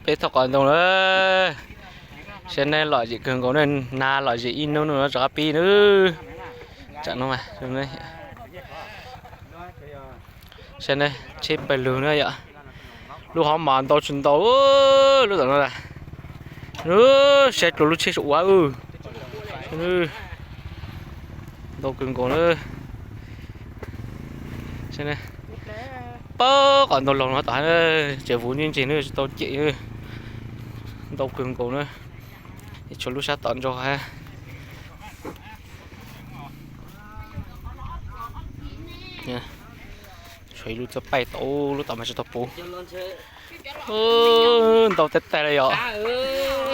Peb thauj qos ntoo na. Saib neb, lom zem kawg nkaus na, nag lom zem ib hnub no rov qab pib na. Tsam no mas saib neb, tsheb pawg lug na yom. Lub hov mas ntau tsis ntau, lub tom no. Saib dlua lub tsheb saum ua. Ntau kawg nkaus na. Pab qos ntoo laug no tom, tseem vuv ntse ntse na, tsis tau cem. Ntau kawg nkaus na. Tshuav lub sab tom ntso hab. Tshuav ib lub txawj paib tau, lub tom mas tsis tau puv. Ntau tag tag li yom.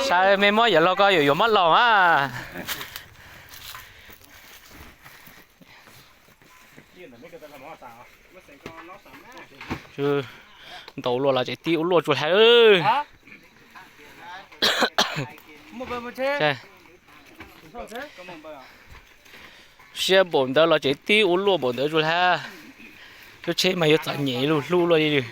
Saib mej muab yam laug ko yuav yuav mab laug a. Ntau luaj los tsev tib ua luaj tsuas hab. Siab npaum ntawd los tsev tib ua luaj npaum ntawd tsuas hab. Lub tsheb mas yuav txom nyem lug hlub luaj li.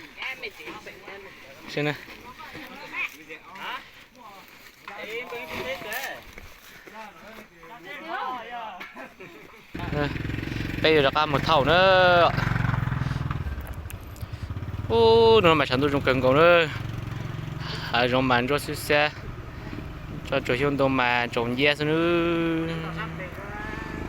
Peb yuav rov qab mus thauj na. Ub, hnub no mas tshav ntuj zoo kawg nkaus na. Hav zoov mas ntsuab xwb xwb, tso tsuag xyoob ntoo mas tsaus nciab xwb nawb.